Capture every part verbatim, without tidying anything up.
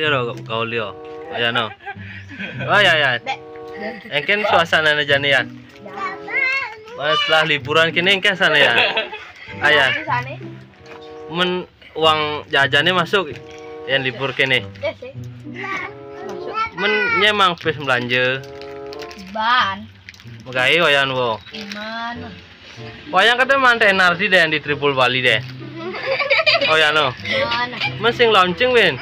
Yo, gaul yo. Ayan, oh. Oh, ya, ya. Engken suasana ne jani ya. Setelah liburan kini engken sana ya. Ayan. Men uang jajannya masuk. Yang libur kini. Men nyemang pis belanja. Ban. Megai wayan wo. Iman. Wayang kata mantai narsi deh di Tribul Bali deh. Oh ya no. Mana? Men sing launching win.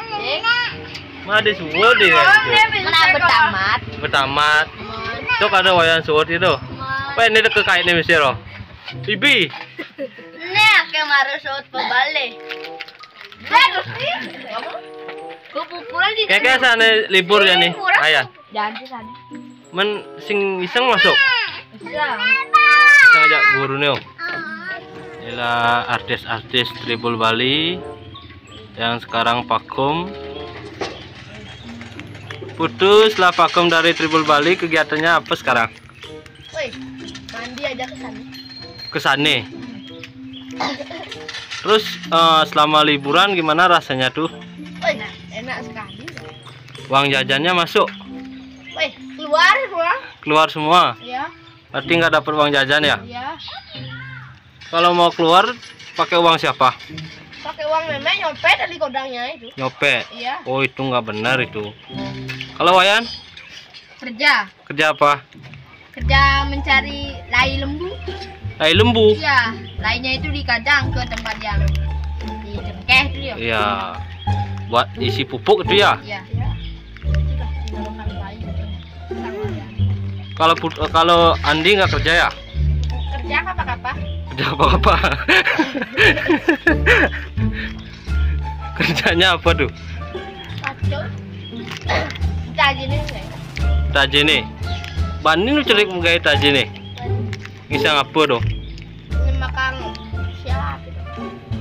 Mana ada suwo deh. Mana betamat. Betamat. Tuh kada wayan suwo itu. Wah, ini deket kait nih mesti loh. Ibi. Ini akeh maru suwo pebale. Bagus sih. Kupupuran di. Kayak sana libur ya nih. Ayan. Jangan sih sana. Men sing iseng masuk. Iseng. Kita ngajak guru nih. Inilah artis-artis Tribul Bali yang sekarang vakum. Putus lah vakum dari Tribul Bali, kegiatannya apa sekarang? Woi, mandi aja ke sana. Ke sana. Terus eh, selama liburan gimana rasanya tuh? Woi, enak sekali. Uang jajannya masuk? Woi, keluar semua. Keluar semua? Iya. Berarti nggak dapat uang jajan ya? Iya. Kalau mau keluar pakai uang siapa? Pakai uang meme nyopet dari kodangnya itu. Nyopet? Iya. Oh, itu nggak benar itu. Kalau Wayan? Kerja. Kerja apa? Kerja mencari lai lembu. Lai lembu? Iya, lainya itu dikacang ke tempat yang di cengkeh itu ya. Iya. Buat isi pupuk itu ya? Iya. Itulah, memerlukan lai gitu. Kalau put- kalau Andi nggak kerja ya? Kerja apa apa? Kerja apa apa? Kerjanya apa tuh? Pacul. Tajine. Tajine. Bani nu cerik menggai tajine. Ngisang apa tuh? Ini makan siap.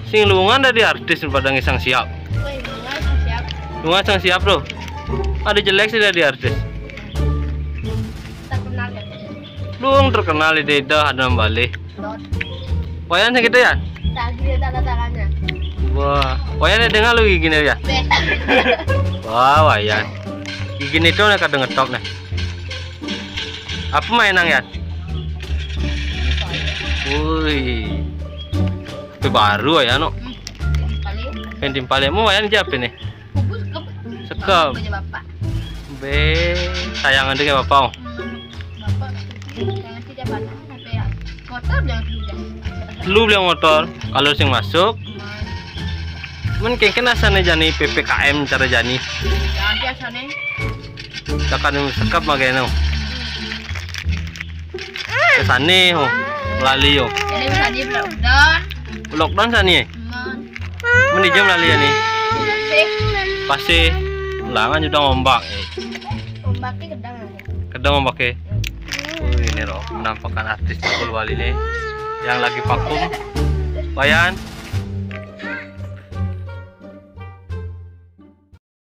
Sing lungan dari artis pada ngisang siap. Woi, lungan siap. Lungan sang siap tuh. Ada jelek sih dari artis. Terkenal ya. Luang terkenal di daerah ada balik. Wayan sing gitu ya? Tadi ada tanda tangannya. Wah, Wayan dengar lu gigi nih ya? Wah, Wayan. Gigi nih tuh nih kadang ngetop nih. Apa mainan ya? Wih. Tapi baru ya no. Penting paling mau Wayan siapa nih? Sekep. Be, sayang dengan bapak. Bapak, yang sih dia banyak sampai ya. Motor jangan dulu dah. Lu bilang motor, kalau sing masuk. Men kengken asane jani P P K M cara jani. Ya, biasane. Tekan sekep mageno. Ke sana, oh. Lali yo. Jadi tadi lockdown. Lockdown sana ya? Men di jam lali ya nih. Pasti. Langan juga ombak. Ombaknya gedang. Gedang ombaknya. Oh, ini loh, penampakan artis Tribul Bali nih yang lagi vakum. Wayan.